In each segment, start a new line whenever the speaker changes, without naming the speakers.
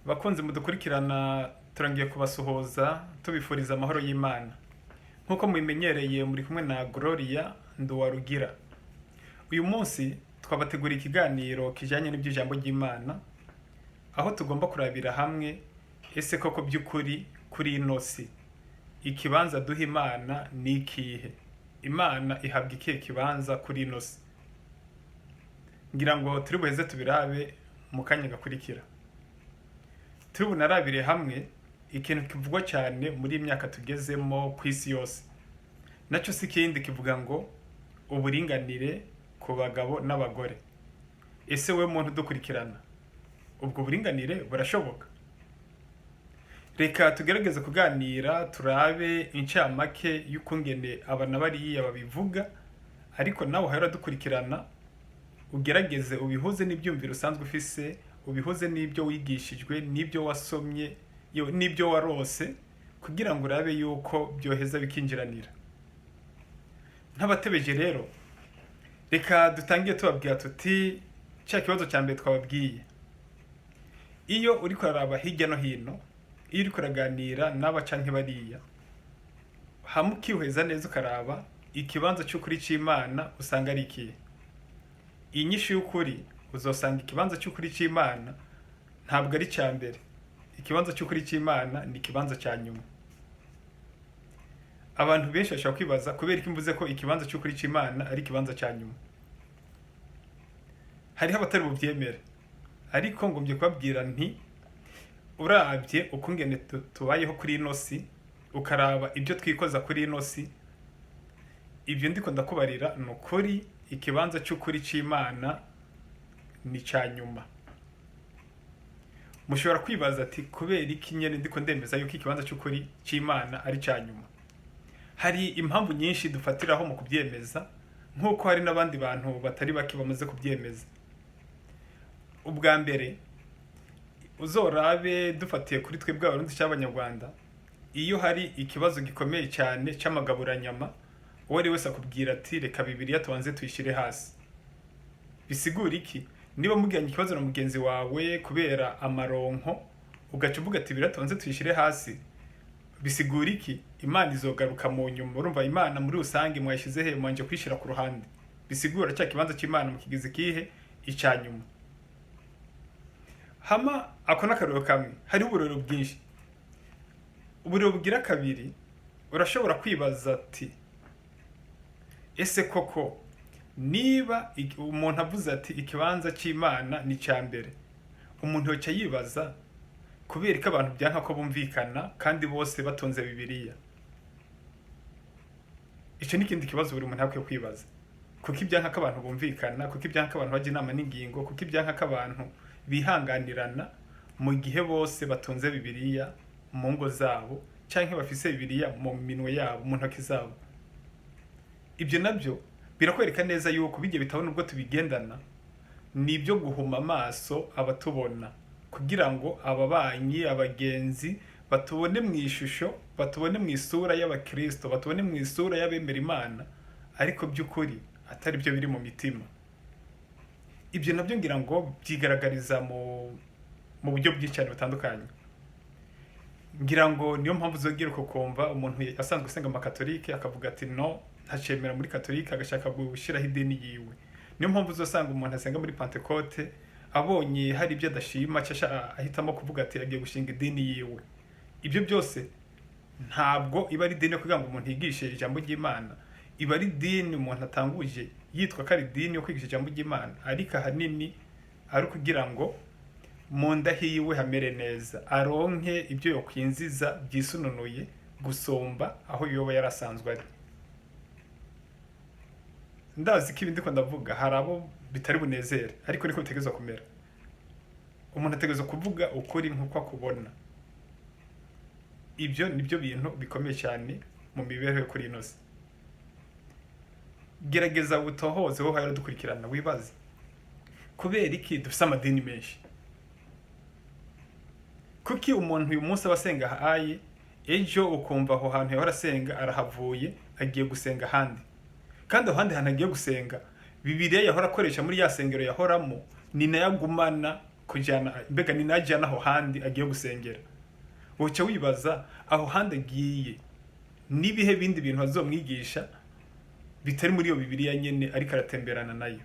Bakunzi mudukurikirana, turangiye kubasuhuza tubifuriza amahoro y'Imana. Nk'uko mubimenyereye, muri kumwe na Gloria Nduwarugira. Uyu munsi twabateguriye ikiganiro kijanye n'iby'ijambo ry'Imana, aho tugomba kurabira hamwe ese koko by'ukuri kuri ino si ikibanza duha Imana ni ikihe? Imana ihabwa ikihe kibanza kuri ino si? Ngira ngo turi buheze tubirabe mu kanya gakurikira. Turi bunarabire hamwe ikintu kivugwa cyane muri iyi myaka tugezemo ku isi yose, nacyo si ikindi, kivuga ngo uburinganire ku bagabo n'abagore. Ese we muntu dukurikirana, ubwo buringanire burashoboka? Reka tugerageze kuganira, turabe incamake y'ukungene aba na bariya babivuga, ariko nawe uhora dukurikirana ugerageze ubihuze n'ibyumviro usanzwe ufise, ubihuze n'ibyo wigishijwe, n'ibyo wasomye, n'ibyo warose, kugira ngo urabe yuko byoheza bikinjiranira. Ntabatebeje rero, reka dutangire tubabwira tuti cya kibazo cya mbere twababwiye: iyo uri kuraraba hirya no hino, iyo uri kuraganira n'aba canke bariya, hamwe ukihweza neza ukaraba ikibanza cy'ukuri cy'Imana, usanga ari ikihe? Inyishu y'ukuri, uzosanga ikibanza cy'ukuri cy'Imana ntabwo ari icya mbere. Ikibanza cy'ukuri cy'Imana ni ikibanza cya nyuma. Abantu benshi bashobora kwibaza kubera ko mvuze ko ikibanza cy'ukuri cy'Imana ari ikibanza cya nyuma. Hariho abatari bubyemere, ariko ngombye kubabwira nti urabye ukungene tubayeho kuri ino si, ukaraba ibyo twikoza kuri ino si, ibyo ndiko ndakubarira ni ukuri. Ikibanza cy'ukuri cy'Imana ni cya nyuma. Mushobora kwibaza ati kubera iki nyene ndiko ndemeza yuko ikibanza cy'ukuri cy'Imana ari cya nyuma? Hari impamvu nyinshi dufatiraho mu kubyemeza, nk'uko hari n'abandi bantu batari bake bamaze kubyemeza. Ubwa mbere, uzorabe dufatiye kuri twebwe Abarundi cyangwa Abanyarwanda, iyo hari ikibazo gikomeye cyane cy'amagaburanyama, uwo ari wese akubwira ati reka Bibiliya tubanze tuyishyire hasi. Bisigura iki? Niba mugiranye ikibazo na mugenzi wawe kubera amaronko, ugaca uvuga ati Bibiliya tubanze tuyishyire hasi, bisigura iki? Imana izogaruka mu nyuma. Urumva Imana muri rusange mwayishyize he? Mwanje kwishyira ku ruhande. Bisigura cya kibanza cy'Imana mukigize ikihe? Icya nyuma. Hama ako n'akarorero kamwe, hariho uburorero bwinshi. Uburorero bugira kabiri, urashobora kwibaza ati ese koko niba umuntu avuze ati ikibanza cy'Imana ni icya mbere, umuntu yoca yibaza kubera ko abantu byanka ko bumvikana kandi bose batunze Bibiliya. Icyo ni ikindi kibazo buri muntu akwiye kwibaza: kuko ibyanka ko abantu bumvikana, kuko ibyanka ko abantu bajya inama n'ingingo, kuko ibyanka ko abantu bihanganirana mu gihe bose batunze Bibiliya mu ngo zabo cyangwa bafise Bibiliya mu minwe yabo, mu ntoki zabo? Ibyo nabyo birakwereka neza yuko bijya bitabona ubwo tubigendana ni ibyo guhuma amaso abatubona, kugira ngo ababanyi, abagenzi batubone mu ishusho, batubone mu isura y'abakristo, batubone mu isura y'abemera Imana, ariko by'ukuri atari byo biri mu mitima. Ibyo nabyo ngira ngo byigaragariza mu buryo bwinshi cyane butandukanye. Ngira ngo niyo mpamvu uzongera ukumva umuntu asanzwe asenga amakatolike akavuga ati no, ntacemera muri katolike, agashaka gushyiraho idini yiwe. Niyo mpamvu uzasanga umuntu asenga muri Pantekote abonye hari ibyo adashima, aca ahitamo kuvuga ati agiye gushinga idini yiwe. Ibyo byose ntabwo iba ari idini yo kugira ngo umuntu yigishe ijambo ry'Imana. Iba ari idini umuntu atanguje yitwa ko ari idini yo kwigisha ijambo ry'Imana, ariko ahanini ari ukugira ngo mu nda hiwe hamere neza, aronke ibyo yokwinziza byisununuye gusumba aho yoba yarasanzwe ari. Ndazi ko ibi ndiko ndavuga hari abo bitari bunezere, ariko niko bitegerezwa kumera. Umuntu ategerezwa kuvuga ukuri nk'uko akubona. Ibyo nibyo bintu bikomeye cyane mu mibereho yo kuri ino si. Gerageza utohoze wowe uhora dukurikirana, wibaze kubera iki dufise amadini menshi. Kuki umuntu uyu munsi aba asenga ahaye, ejo ukumva aho hantu yahora asenga arahavuye, agiye gusenga ahandi, kandi aho handi hantu agiye gusenga, Bibiliya yahora akoresha muri ya sengero yahoramo ni nayo agumana? Kujyana mbega ni najyana aho handi agiye gusengera, woca wibaza aho handi agiye n'ibihe bindi bintu azomwigisha bitari muri iyo Bibiliya nyene ariko aratemberana nayo.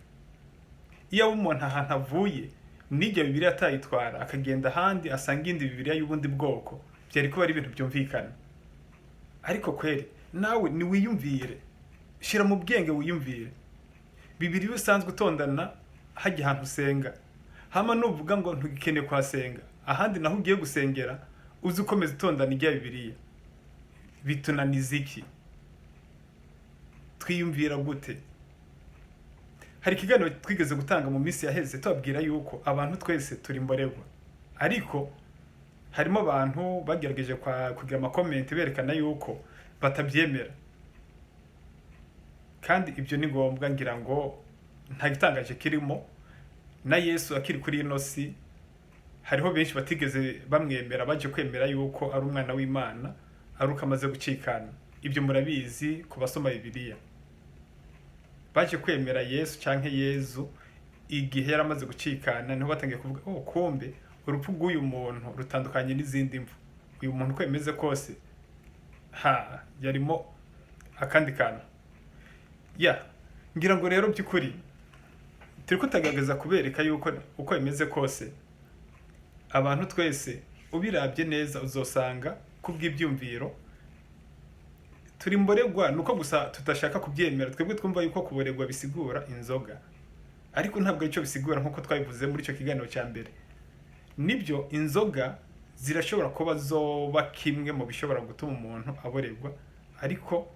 Iyo aba umuntu ahantu avuye n'iryo Bibiliya atayitwara, akagenda ahandi asanga iyindi Bibiliya y'ubundi bwoko, byari kuba ari ibintu byumvikana. Ariko kweri nawe niwiyumvire, shira mu bwenge wiyumvire, Bibiliya usanzwe utondana hajya ahantu usenga, hama nuvuga ngo ntugikeneye kuhasenga, ahandi naho ugiye gusengera uzi ukomeza utondana ijya Bibiliya, bitunaniza iki? Twiyumvira gute? Hari ikiganiro twigeze gutanga mu minsi yaheze tubabwira yuko abantu twese turi mborerwa, ariko harimo abantu bagerageje kugira ama comments berekana yuko batabyemera, kandi ibyo ni ngombwa. Ngira ngo nta gitangaje kirimo, na Yesu akiri kuri ino si hariho benshi batigeze bamwemera, baje kwemera yuko ari umwana w'Imana ari uko amaze gucikana. Ibyo murabizi ku basoma Bibiliya. Baje kwemera Yesu canke Yezu igihe yari amaze gucikana, niho batangiye kuvuga: "Oh, kumbe urupfu rw'uyu muntu rutandukanye n'izindi mvu. Uyu muntu uko bimeze kose ha yarimo akandi kantu." Ya, ngira ngo rero by'ukuri turi kutagaragaza kubereka yuko uko bimeze kose abantu twese, ubirabye neza, uzosanga kubw'ibyumviro turi mboregwa, nuko gusa tudashaka kubyemera. Twebwe twumva yuko kuboregwa bisigura inzoga, ariko ntabwo aricyo bisigura nk'uko twabivuze muri icyo kiganiro cya mbere. Nibyo, inzoga zirashobora kuba zoba kimwe mu bishobora gutuma umuntu aboregwa, ariko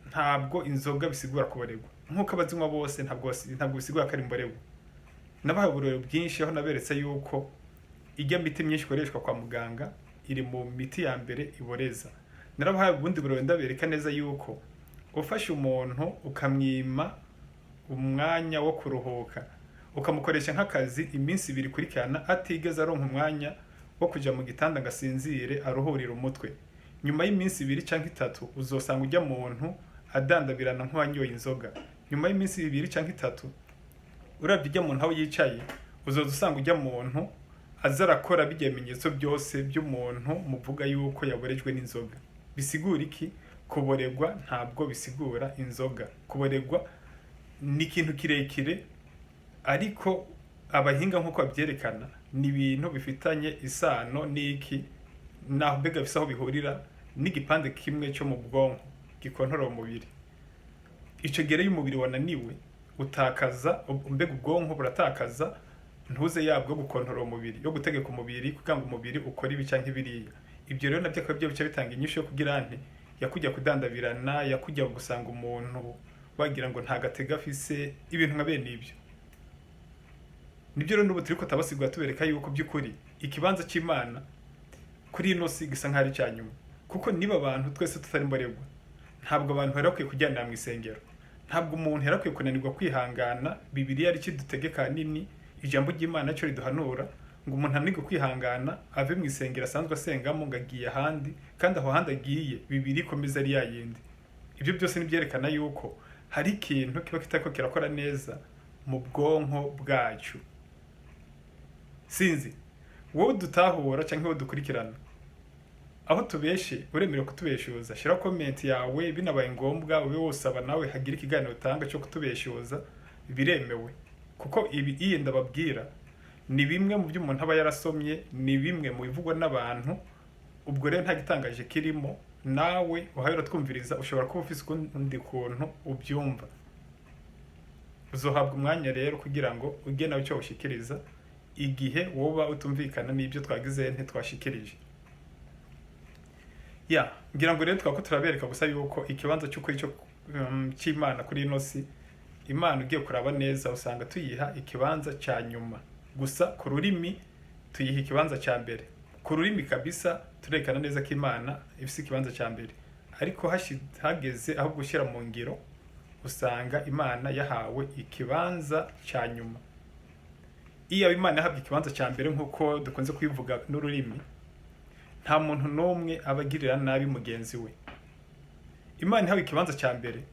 ntabwo inzoga bisigura kuboregwa. Nk'uko abazinywa bose ntabwo bisigura ko ari imboregwa. Nabahaye uburorero bwinshi aho naberetse yuko ijya miti myinshi ikoreshwa kwa muganga iri mu miti ya mbere iboreza. Narabahaye ubundi burorero ndabereka neza yuko ufashe umuntu ukamwima umwanya wo kuruhuka, ukamukoresha nk'akazi iminsi 2 ikurikirana atigeze aronka umwanya wo kuja mu gitanda ngo asinzire aruhurire umutwe, nyuma y'iminsi 2 cyangwa 3 uzosanga ujya muntu adandabirana nk'uwanyoye inzoga. Nyuma y'iminsi 2 cyangwa 3, urabye ujya muntu aho yicaye, uzoza usanga ujya muntu aza arakora bijya bimenyetso byose by'umuntu muvuga yuko yaborejwe n'inzoga. Bisigura iki? Kuboregwa ntabwo bisigura inzoga. Kuboregwa ni ikintu kirekire, ariko abahinga nk'uko babyerekana ni ibintu bifitanye isano n'iki naho mbega bifise aho bihurira n'igipande kimwe cyo mu bwonko gikontorora umubiri. Ico gihe rero iyo umubiri wananiwe, utakaza, mbega ubwonko buratakaza ntuze yabwo gukontorora umubiri, yo gutegeka umubiri kugira ngo umubiri ukore ibi canke biriya. Ibyo rero nabyo akaba byo bica bitanga inyishu yo kugira nte yakujya kudandabirana, yakujya gusanga umuntu wagira ngo nta gatega afise, ibintu nka bene ibyo. Nibyo rero n'ubu turiko tabasigura tubereka yuko by'ukuri ikibanza cy'Imana kuri ino si gisa nk'aho ari icya nyuma, kuko niba abantu twese tutari mborerwa, ntabwo abantu bari bakwiye kujyanira mu isengero, ntabwo umuntu yari akwiye kunanirwa kwihangana. Bibiliya ari dutegeka nini, ijambo ry'Imana cyo riduhanura ngo umuntu ananirwe kwihangana ave mu isengero asanzwe asengamo ngo agiye ahandi, kandi aho handi agiye Bibiliya ikomeza ari ya yindi. Ibyo byose nibyerekana yuko hari ikintu kiba kitariko kirakora neza mu bwonko bwacu. Sinzi wowe dutahura cyangwa wowe dukurikirana aho tubeshe, uremerewe kutubeshuza. Shira comment yawe, binabaye ngombwa ube wosaba nawe hagira ikiganiro utanga cyo kutubeshuza, biremewe, kuko ibi iye ndababwira ni bimwe mu byo umuntu aba yarasomye, ni bimwe mu bivugwa n'abantu. Ubwo rero nta gitangaje kirimo, nawe uhaye uratwumviriza ushobora kuba ufise ukundi kuntu ubyumva. Uzohabwa umwanya rero kugira ngo ujye nawe icyo ushikiriza igihe woba utumvikana n'ibyo twagize ntitwashikirije. Ya, ngira ngo rero twako turabereka gusa yuko ikibanza cy'ukuri cyo cy'Imana kuri ino si, Imana ugiye kuraba neza usanga tuyiha ikibanza cya nyuma gusa, ku rurimi tuyiha ikibanza cya mbere. Ku rurimi kabisa turekana neza ko Imana ifise ikibanza cya mbere, ariko hageze aho gushyira mu ngiro usanga Imana yahawe ikibanza cya nyuma. Iyo Imana yahabwa ikibanza cya mbere nk'uko dukunze kubivuga n'ururimi, nta muntu n'umwe aba agirira nabi mugenzi we. Imana ihawe ikibanza cya mbere,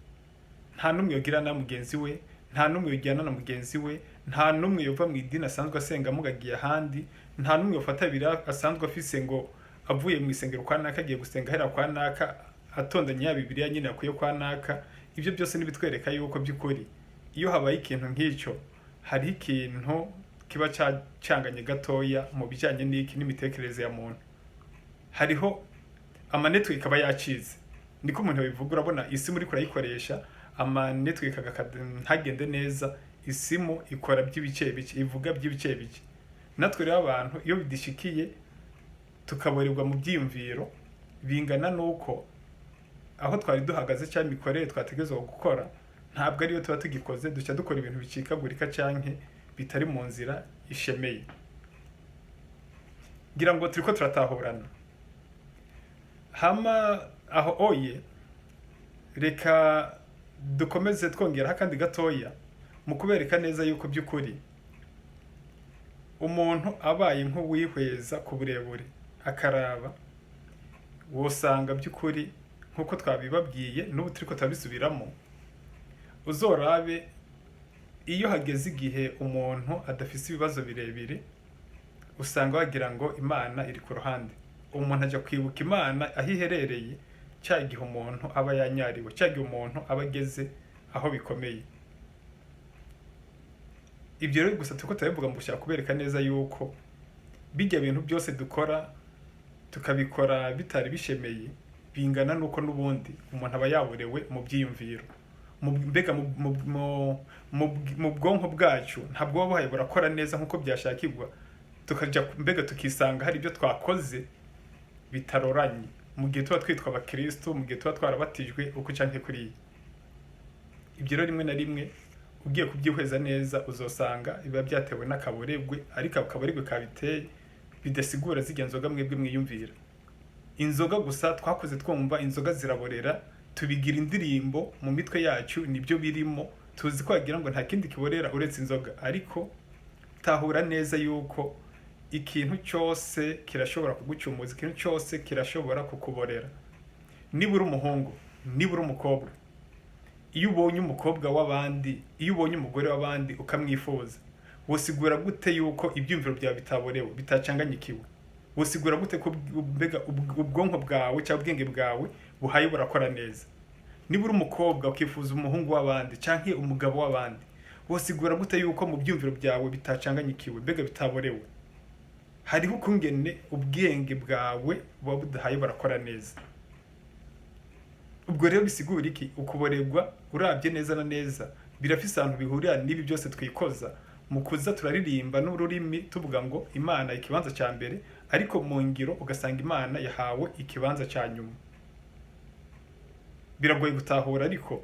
nta n'umwe yogirana na mugenzi we, nta n'umwe yojyana na mugenzi we. Nta n'umwe yova mu idini asanzwe asenga amugagiye ahandi. Nta n'umwe yofata Bibiliya asanzwe afise ngo avuye mu isengero kwa naka agiye gusenga ahera kwa naka, atondanye ya Bibiliya nyine yakuye kwa naka. Ibyo byose nibitwereka yuko by'ukuri iyo habaye ikintu nk'icyo, hariho ikintu kiba cacanganye gatoya mu bijyanye n'iki, n'imitekerereze ya muntu. Hariho ama network aba yacize, niko umuntu yabivuga. Urabona isimu uriko urayikoresha, ama network ntagende neza, isimu ikora by'ibice bice, ivuga by'ibice bice. Natwe rero abantu iyo bidishikiye tukaborerwa mu byiyumviro, bingana n'uko aho twari duhagaze cyangwa imikorere twategerezwa gukora ntabwo ariyo tuba tugikoze. Duca dukora ibintu bicikagurika canke bitari mu nzira ishemeye. Ngira ngo turiko turatahurana. Hama aho oye, reka dukomeze twongeraho akandi gatoya mu kubereka neza yuko by'ukuri umuntu abaye nk'uwihweza ku burebure akaraba, wosanga by'ukuri nk'uko twabibabwiye n'ubu turiko turabisubiramo. Uzorabe iyo hageze igihe umuntu adafise ibibazo birebire, usanga wagira ngo Imana iri ku ruhande. Umuntu ajya kwibuka Imana aho iherereye cya gihe umuntu aba yanyariwe, cya gihe umuntu aba ageze aho bikomeye. Ibyo rero gusa turiko turabivuga mu gushaka kubereka neza yuko bijya bintu byose dukora tukabikora bitari bishemeye, bingana nuko n'ubundi umuntu aba yaborewe mu byiyumviro. Mbega mu bwonko bwacu ntabwo buba buhaye burakora neza nk'uko byashakirwa, tukajya mbega tukisanga hari ibyo twakoze bitaroranye mu gihe tuba twitwa abakristo, mu gihe tuba twarabatijwe uko canke kuriya. Ibyo rero rimwe na rimwe ugiye kubyihweza neza, uzosanga biba byatewe n'akaboregwe, ariko ako kaboregwe kabiteye bidasigura zirya nzoga mwebwe mwiyumvira. Inzoga gusa twakoze twumva inzoga ziraborera, tubigira indirimbo mu mitwe yacu, nibyo birimo tuzi ko wagira ngo nta kindi kiborera uretse inzoga. Ariko tahura neza yuko ikintu cyose kirashobora kugucumuza, ikintu cyose kirashobora kukuborera. Niba uri umuhungu, niba uri umukobwa, iyo ubonye umukobwa w'abandi, iyo ubonye umugore w'abandi ukamwifuza, wosigura gute yuko ibyumviro byawe bitaborewe, bitacanganyikiwe? Wosigura gute ko mbega ubwonko bwawe cyangwa ubwenge bwawe buhaye burakora neza? Niba uri umukobwa ukifuza umuhungu w'abandi cyangwa umugabo w'abandi, wosigura gute yuko mu byumviro byawe bitacanganyikiwe, mbega bitaborewe? Hariho ukungene ubwenge bwawe buba budahaye burakora neza. Ubwo rero bisigura iki? Ukuborerwa, urabye neza na neza, birafise ahantu bihurira n'ibi byose twikoza mu kuza turaririmba n'ururimi tuvuga ngo Imana ikibanza cya mbere, ariko mu ngiro ugasanga Imana yahawe ikibanza cya nyuma. Biragoye gutahura, ariko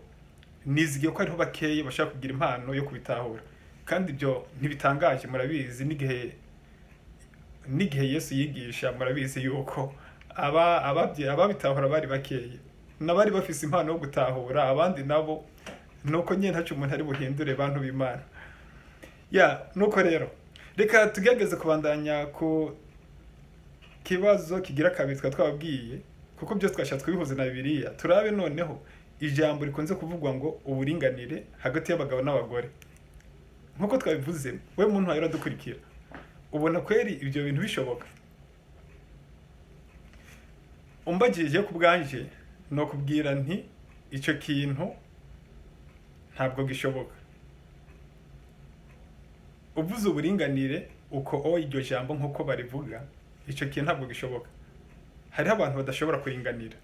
nizigiye ko hariho bakeya bashaka kugira impano yo kubitahura. Kandi ibyo ntibitangaje, murabizi n'igihe Yesu yigisha, murabizi yuko ababitahura bari bakeya, n'abari bafise impano yo gutahura. Abandi nabo nuko nyine ntaco umuntu ari buhindure, bantu b'Imana. Ya, nuko rero reka tugerageze kubandanya ku kibazo kigira kabiri twari twababwiye, kuko byose twashatse kubihuza na Bibiliya. Turabe noneho ijambo rikunze kuvugwa ngo uburinganire hagati y'abagabo n'abagore. Nk'uko twabivuze, we muntu wawe uradukurikira, ubona kweri ibyo bintu bishoboka? Umbagije ku bwanje, no kubwira nti icyo kintu ntabwo gishoboka. Uvuze uburinganire uko o iryo jambo nk'uko barivuga, icyo kintu ntabwo gishoboka. Hariho abantu badashobora kuringanira.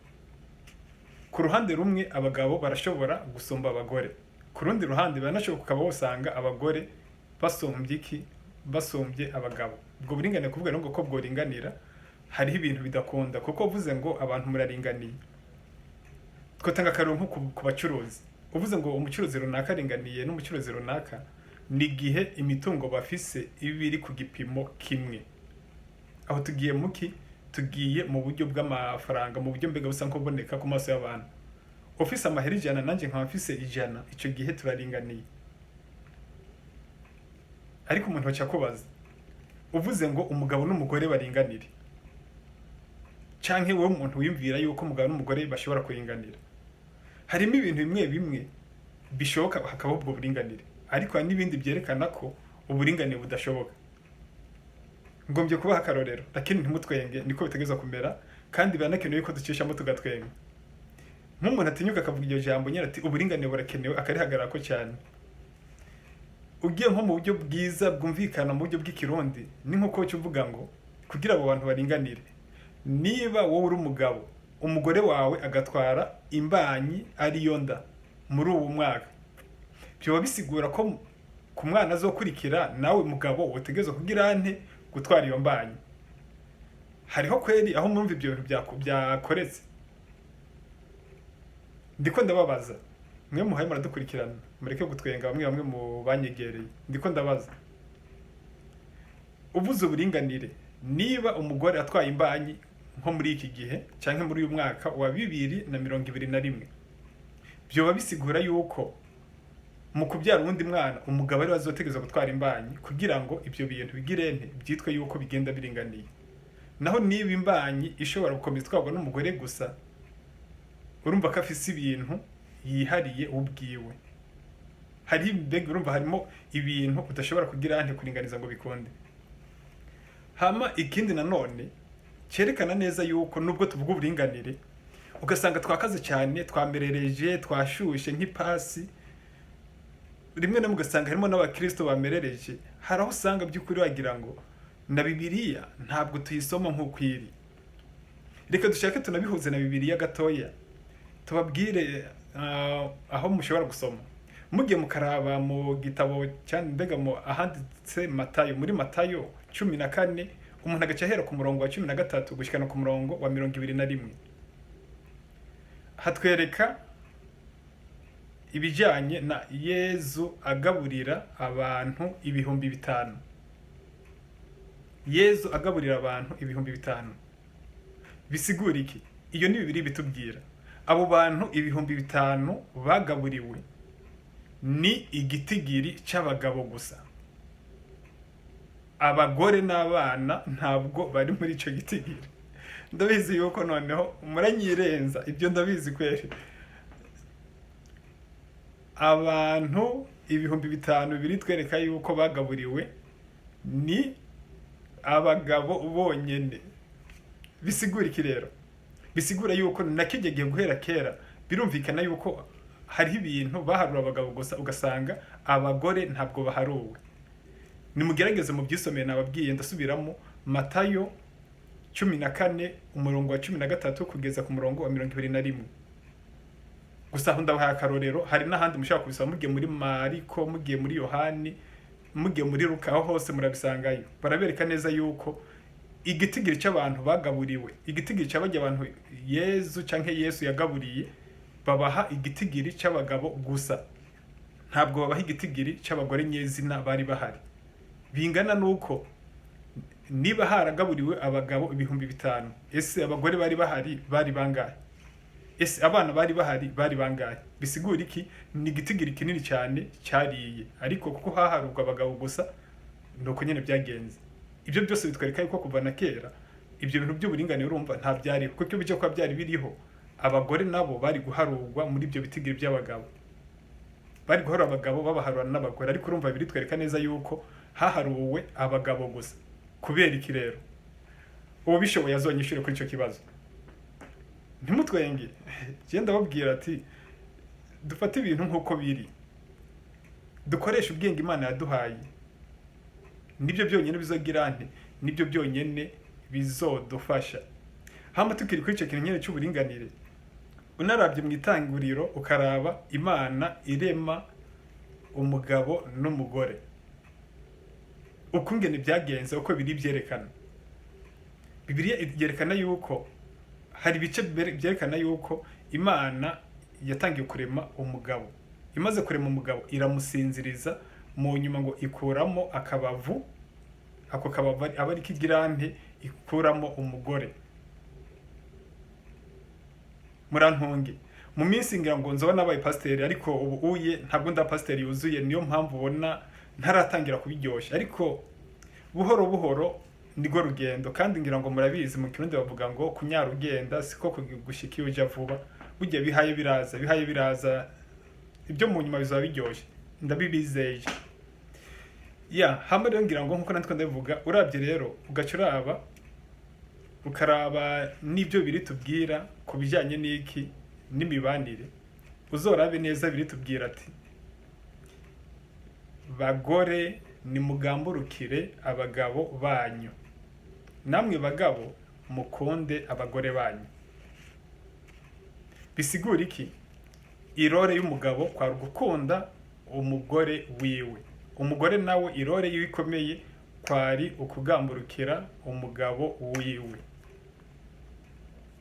Ku ruhande rumwe abagabo barashobora gusumba abagore, ku rundi ruhande baranashoboka ukaba wosanga abagore basumbye iki, basumbye abagabo. Ubwo buringanire kuvuga rero ngo ko bworinganira, hariho ibintu bidakunda, kuko uvuze ngo abantu muraringaniye, twatanga akarero nko ku bacuruzi. Uvuze ngo umucuruzi runaka aringaniye n'umucuruzi runaka, ni igihe imitungo bafise iba iri ku gipimo kimwe. Aho tugiye muki, tugiye mu buryo bw'amafaranga, mu buryo mbega busa nk'uboneka ku maso y'abantu. Ufise amahera 100 nanjye nkaba mfise 100, icyo gihe turaringaniye. Ariko umuntu baca kubaza, uvuze ngo umugabo n'umugore baringanire, canke wowe umuntu wiyumvira yuko umugabo n'umugore bashobora kuringanira, harimo ibintu bimwe bimwe bishoboka hakabaho ubwo buringanire, ariko hari n'ibindi byerekana ko Uburinganire budashoboka. Ngombye kubaha akarorero, lakini ntimutwenge, niko bitegerezwa kumera, kandi biranakenewe ko ducishamo tugatwenga. Nk'umuntu atinyuka akavuga iryo jambo nyine ati uburinganire burakenewe, akarihagarara ko cyane. Ugiye nko mu buryo bwiza bwumvikana, mu buryo bw'ikirundi, ni nko koca uvuga ngo kugira abo bantu baringanire, niba wowe uri umugabo, umugore wawe agatwara imbanyi ariyo nda muri uwo mwaka, byoba bisigura ko ku mwana azokurikira nawe mugabo utegerezwa kugira nte? Gutwara iyo mbanyi. Hariho kweri aho mwumva ibyo bintu byakoretse? Ndiko ndababaza mwe muhaye muradukurikirana, mureke gutwenga. Bamwe bamwe mu banyegereye, ndiko ndabaza. Uvuze uburinganire, niba umugore atwaye imbanyi nko muri iki gihe cyangwa muri uyu mwaka wa 2021, byoba bisigura yuko mu kubyara uwundi mwana umugabo ariwe azotegerezwa gutwara imbanyi kugira ngo ibyo bintu bigire nte? Byitwe yuko bigenda biringaniye. Naho niba imbanyi ishobora gukomeza itwarwa n'umugore gusa, urumva ko afise ibintu yihariye ubwiwe. Hari mbega, urumva harimo ibintu udashobora kugira nte? Kuringaniza ngo bikunde. Hama ikindi nanone cyerekana neza yuko nubwo tuvuga uburinganire ugasanga twakaze cyane, twamerereje, twashushe nk'ipasi, rimwe na rimwe ugasanga harimo n'abakristo bamerereje. Hari aho usanga by'ukuri wagira ngo na Bibiliya ntabwo tuyisoma nk'uko iri. Reka dushake tunabihuze na Bibiliya gatoya, tubabwire aho mushobora gusoma. Mugiye mukaraba mu gitabo cyane, mbega mu ahanditse Matayo, muri Matayo 14, umuntu agaca ahera ku murongo wa 13 gushikana ku murongo wa 21, hatwereka ibijyanye na Yezu agaburira abantu 5000. Yezu agaburira abantu 5000 bisigura iki? Iyo ni Bibiri bitubwira. Abo bantu 5000 bagaburiwe ni igitigiri cy'abagabo gusa, abagore n'abana ntabwo bari muri icyo gitigiri. Ndabizi yuko noneho muranyirenza ibyo, ndabizi kweri. Abantu 5000 biritwereka yuko bagaburiwe ni abagabo bonyene. Bisigura iki rero? Bisigura yuko na kijya gihe guhera kera birumvikana yuko hariho ibintu baharura abagabo gusa, ugasanga abagore ntabwo baharuwe. Nimugerageze mubyisomere, nababwiye, ndasubiramo: Matayo 14, umurongo wa 13 kugeza ku murongo wa 21. Gusa aho ndabahaye akarorero, hari n'ahandi mushobora kubisoma mugiye muri Mariko, mugiye muri Yohani, mugiye muri Luka, aho hose murabisangayo. Barabereka neza yuko igitigiri cy'abantu bagaburiwe, igitigiri cy'abajya abantu Yezu canke Yesu yagaburiye, babaha igitigiri cy'abagabo gusa, ntabwo babaha igitigiri cy'abagore nyezina bari bahari. Bingana nuko niba haragaburiwe abagabo 5000, ese abagore bari bahari bari bangahe? Ese abana bari bahari bari bangahe? Bisigura iki? Ni igitigiri kinini cyane cyariye, ariko kuko haharurwa abagabo gusa, nuko nyine byagenze. Ibyo byose bitwereka yuko kuva na kera ibyo bintu by'uburinganire urumva nta byariho, kuko iyo bijya kuba byari biriho, abagore nabo bari guharurwa muri ibyo bitigiri by'abagabo. Bari guharura abagabo babaharura n'abagore, ariko urumva biritwereka neza yuko haharuwe abagabo gusa. Kubera iki rero? Ubu bishoboye azonyishure kuri icyo kibazo. Ntimutwenge, genda ndababwira ati dufate ibintu nk'uko biri, dukoreshe ubwenge Imana yaduhaye. Nibyo byonyine bizogira nte? Nibyo byonyine bizodufasha. Hama tukiri kuri icyo kintu nyine cy'uburinganire, unarabye mu itanguriro ukaraba Imana irema umugabo n'umugore, ukungene byagenze, uko biri byerekana, Bibiliya yerekana yuko hari ibice byerekana yuko Imana yatangiye kurema umugabo. Imaze kurema umugabo iramusinziriza, mu nyuma ngo ikuramo akabavu, ako kabavu aba ari kigirante ikuramo umugore. Murantunge, mu minsi ngira ngo nzoba nabaye pasiteri, ariko ubu uye ntabwo nda pasiteri yuzuye, niyo mpamvu ubona ntaratangira kubiryoshya, ariko buhoro buhoro nirwo rugendo. Kandi ngira ngo murabizi, mu Kirundi bavuga ngo kunyara ugenda siko gushika iyo uja vuba. Burya bihaye biraza, bihaye biraza, ibyo mu nyuma bizaba biryoshye, ndabibizeye. Ya hamwe rero, ngira ngo nkuko natwe ndabivuga, urabye rero ugaca uraba, ukaraba n'ibyo biri tubwira ku bijyanye n'iki, n'imibanire, uzorabe neza biri tubwira ati: "Bagore, nimugamburukire abagabo banyu, namwe bagabo mukunde abagore banyu." Bisigura iki? I rôle y'umugabo kwari ugukunda umugore wiwe, umugore nawe i rôle yiwe ikomeye kwari ukugamburukira umugabo wiwe.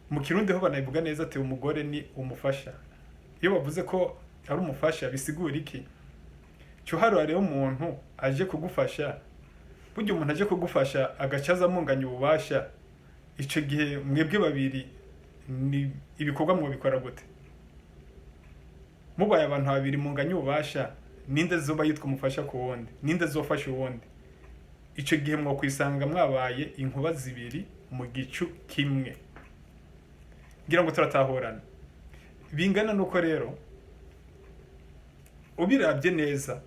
Mu Kirundi ho banabivuga neza ati: "Umugore ni umufasha." Iyo bavuze ko ari umufasha, bisigura iki? Cyuharura rero umuntu aje kugufasha, burya umuntu aje kugufasha agaca aza amunganya ububasha, icyo gihe mwebwe babiri ni ibikorwa mwabikora gute? Mubaye abantu babiri munganya ububasha, ninde zoba yitwa umufasha ku wundi? Ninde zofasha uwundi? Icyo gihe mwokwisanga mwabaye inkuba zibiri mu gicu kimwe. Ngira ngo turatahurana. Bingana nuko rero ubirabye neza,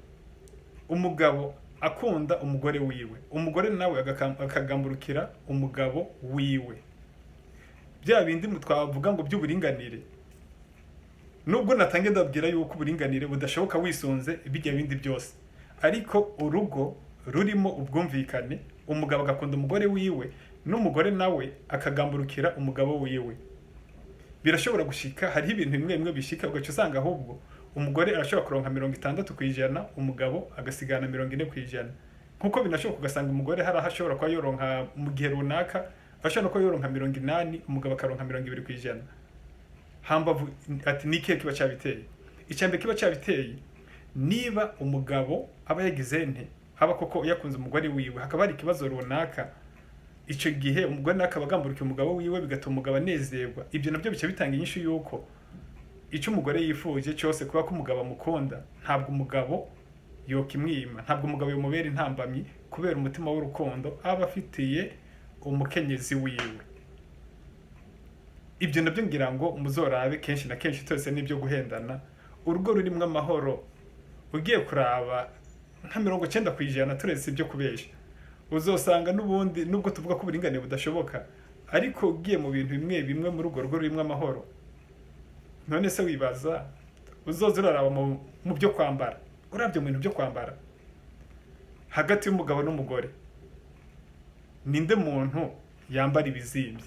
umugabo akunda umugore wiwe, umugore nawe akagamburukira umugabo wiwe, bya bindi twavuga ngo by'uburinganire, nubwo natange ndabwira yuko uburinganire budashoboka wisunze bijya bindi byose, ariko urugo rurimo ubwumvikane, umugabo agakunda umugore wiwe n'umugore nawe akagamburukira umugabo wiwe, birashobora gushika. Hariho ibintu bimwe bimwe bishika ugaca usanga ahubwo umugore arashobora kuronka 60%, umugabo agasigana 40%. Nkuko binashoboka ugasanga umugore hari aho ashobora kuba yoronka mu gihe runaka, ashobora no kuba yoronka 80, umugabo akaronka 20%. Hambavu ati: "Ni ikihe kiba cyabiteye?" Icya mbere kiba cyabiteye, niba umugabo aba yagize nte, aba koko yakunze umugore wiwe, hakaba hari ikibazo runaka, icyo gihe umugore nawe akaba agamburukiye umugabo wiwe, bigatuma umugabo anezerwa. Ibyo nabyo bica bitanga inyishu y'uko icyo umugore yifuje cyose, kuba ko umugabo amukunda, ntabwo umugabo yokimwima, ntabwo umugabo yamubera intambamyi, kubera umutima w'urukundo aba afitiye umukenyezi wiwe. Ibyo nabyo ngira ngo muzorabe kenshi na kenshi, twese n'ibyo guhendana, urugo rurimo amahoro, ugiye kuraba nka 90%, turetse ibyo kubesha, uzosanga n'ubundi nubwo tuvuga ko uburinganire budashoboka, ariko ugiye mu bintu bimwe bimwe muri urwo rugo rurimo amahoro, none se wibaza uzoza uraraba mu byo kwambara, urabye mu bintu byo kwambara hagati y'umugabo n'umugore, ninde muntu yambara ibizimbye?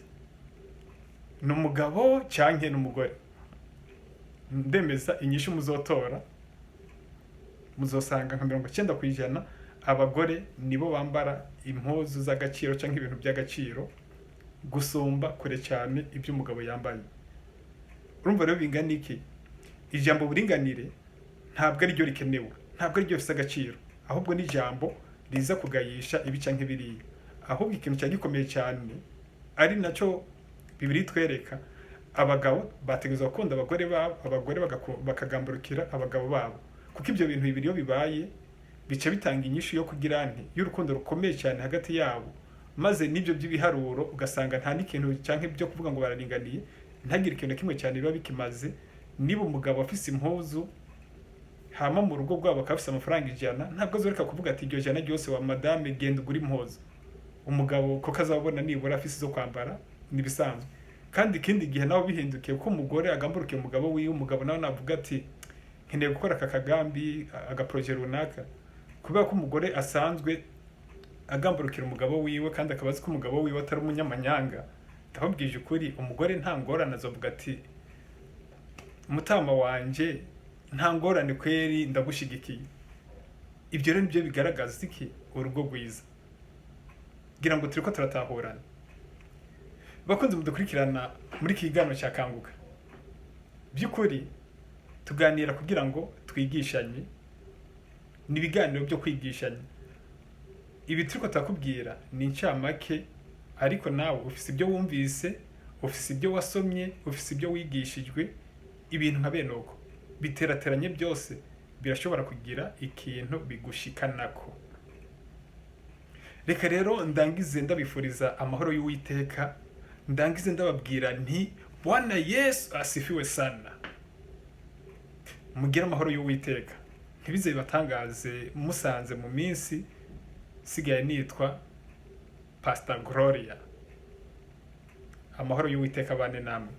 Ni umugabo canke ni umugore? Ndemeza inyishu muzotora, muzosanga nka 90% abagore nibo bambara impuzu z'agaciro cyangwa ibintu by'agaciro gusumba kure cyane ibyo umugabo yambaye. Urumva rero bingana iki? Ijambo buringanire ntabwo ari ryo rikenewe, ntabwo ari ryo rifite agaciro, ahubwo ni ijambo riza kugayisha ibi canke biriya. Ahubwo ikintu cya gikomeye cyane, ari nacyo Bibiliya itwereka, abagabo bategerezwa gukunda abagore babo, abagore bakagamburukira abagabo babo, kuko ibyo bintu bibiri iyo bibaye bica bitanga inyishu yo kugira nti y'urukundo rukomeye cyane hagati yabo, maze n'ibyo by'ibiharuro ugasanga nta n'ikintu, cyangwa ibyo kuvuga ngo bararinganiye, ntagire ikintu na kimwe cyane biba bikimaze. Niba umugabo afise impuzu, hama mu rugo rwabo bakaba bafise amafaranga 100, ntabwo azoreka kuvuga ati: "Iryo jana ryose, wa madame, genda ugure impuzu." Umugabo kuko azabona nibura afise izo kwambara, nibisanzwe. Kandi ikindi gihe nawe bihindukiye ko umugore agamburukiye umugabo wiwe, umugabo nawe navuga ati: "Nkeneye gukora aka kagambi, aga projet runaka," kubera ko umugore asanzwe agamburukira umugabo wiwe kandi akaba azi ko umugabo wiwe atari umunyamanyanga, ndababwije ukuri, umugore nta ngorane, azovuga ati: "Mutama wanje, nta ngorane kweri, ndagushigikiye." Ibyo rero nibyo bigaragaza iki? Urugo rwiza. Ngira ngo turiko turatahurana. Bakunze mudukurikirana muri iki kiganiro cya Kanguka, by'ukuri tuganira kugira ngo twigishanye, ni ibiganiro byo kwigishanya. Ibi turiko turakubwira ni incamake, ariko nawe ufise ibyo wumvise, ufise ibyo wasomye, ufise ibyo wigishijwe, ibintu nka bene uko biterateranye byose birashobora kugira ikintu bigushikanako. Reka rero ndangize ndabifuriza amahoro y'Uwiteka, ndangize ndababwira nti: "Bwana Yesu asifiwe sana." Mugire amahoro y'Uwiteka. Ntibize bibatangaze musanze mu minsi. Sigaye nitwa Pastor Gloria. Amahoro y'Uwiteka abane namwe.